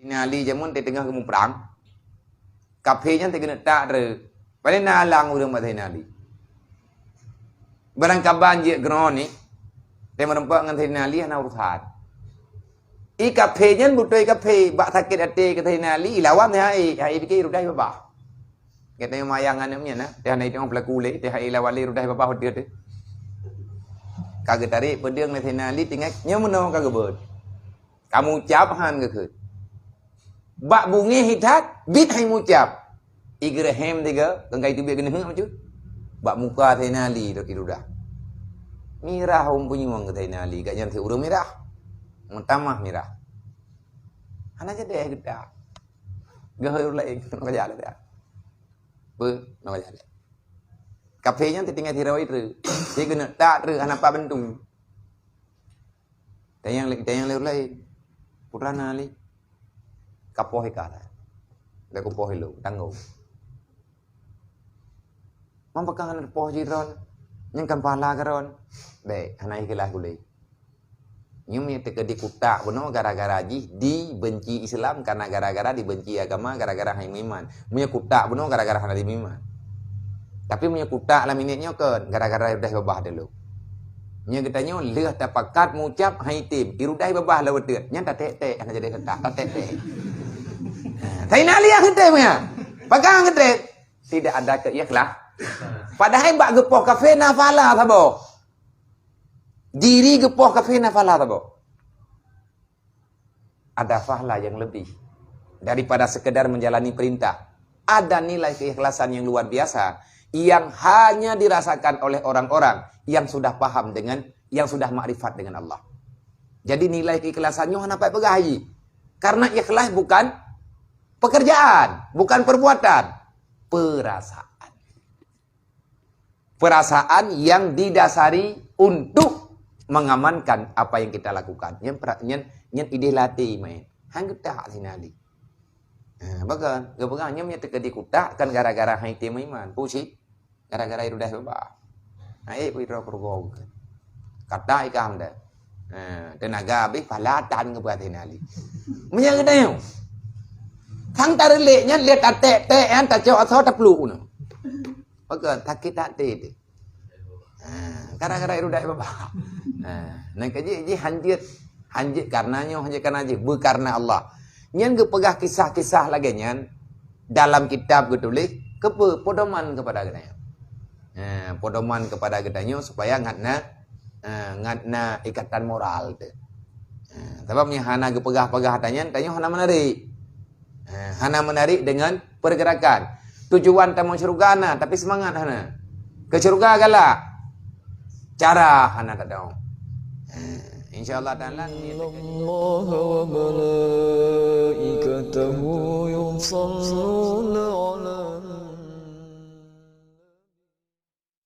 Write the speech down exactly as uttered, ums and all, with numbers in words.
Saidina Ali jameun teuh teungoh geumuprang, kafé nyan teuh keuneuk tak treuk. Paléng na alang ureuëng bak Saidina Ali. Barangkaban jeuet droeneuh, teuh meureumpok ngon Saidina Ali hana urusan. I kafé nyan beutôi kafé, bak sakét até keu Saidina Ali, ilawan hai, hai pike irudah babah. Gata nyang mayang aneuk nyan na, teuh hana iteueng peulaku lé, teuh hai lawan lé irudah babah udeuet teuh. Ka geutarek peudeueng lé Saidina Ali, tinggai nyoe meunoe ka geubeuet. Kamu ucab han geukheun. Bak bungéh hi that, bit hai mucab. Igeureuhem tiga, kengkai teubiet geuneuheuek macam. Bak muka Saidina Ali irudah. Mirah hom punyueng keu Saidina Ali, gak nyan si ureuëng mirah. Meutamah mirah. Hana jadi geutak. Geuhôi ureuëng laén, nak kajak lah dah. Beu, nak kajak lah. Kafé nyan teuh tinggai sidroe treuk. Dia keuneuk tak treuk, hana pat bantu. Tanyong lé, tanyong lé ureuëng laén. Putra na lé. Kapoh ika lah. Dah kupoh ilong, tanggong. Mamba kang hana poh jih droen. Nyang kan pahala ka droen. Bèk, hana ikhlas gulé. Nyoe meunyoe teukeudi kutak bunoe gara-gara jih dibenci Islam, karena gara-gara dibenci agama, gara-gara hai meuiman. Meunyoe kutak bunoe gara-gara hana dimeuiman. Tapi meunyoe kutak lam minèt nyoe kon gara-gara irudah babah dulu. Nyoe geutanyoe lheueh tapakat mucab hai tem, irudah babah laweuet teuk. Nyan tatek-tek, hana jadi setak, tatek-tek. Ha, Saidina Ali nyang geutém nyan. Pakon geutém? Tidak ada keikhlas. Padahai bak geupoh kafé na pahala saboh. Diri geupoh kafé na pahala saboh. Ada pahala yang lebih daripada sekedar menjalani perintah. Ada nilai keikhlasan yang luar biasa yang hanya dirasakan oleh orang-orang yang sudah paham dengan, yang sudah makrifat dengan Allah. Jadi nilai keikhlasan nyoe hana pat peugah lagi. Karena ikhlas bukan pekerjaan, bukan perbuatan, perasaan. Perasaan yang didasari untuk mengamankan apa yang kita lakukan. Nyan pra-, nyan, nyan idéh lam até main. Han geutak Saidina Ali. Ha, bahkan, geupeugah nyan meunyoe teukeudi kutak kan gara-gara hai tem meuiman. Peue cit? Gara-gara irudah babah. Ha, eh, peue droe keureugoe bukan. Kata ikam dah. Ha, tenaga habéh pahala tan keu Saidina Ali. Meunyoe geutanyoe. Sang tareulek nyan lé tatek-tek nyan tacok asoe tapluek uneuk. Maka sakét até teuh. Ha, gara-gara irudah babah. Ha, nyan ka jih, jih hanjeuet, hanjeuet karena nyoe, hanjeuet karena jih, beu karena Allah. Nyan geupeugah kisah-kisah lagèe nyan dalam kitab geutuléh, keupeue pedoman kepada geutanyoe. Ha, pedoman kepada geutanyoe supaya ngat na, ha, ngat na ikatan moral teuh. Ha, sabab nyan hana geupeugah-peugah tanyan, tanyoe hana menarik. Ha, hana menarik dengan pergerakan. Tujuan tamong syurga na, tapi semangat hana. Keu syurga galak. Cara hana tadong. Ha, insya Allah Taala. إن الله وملائكته يصلون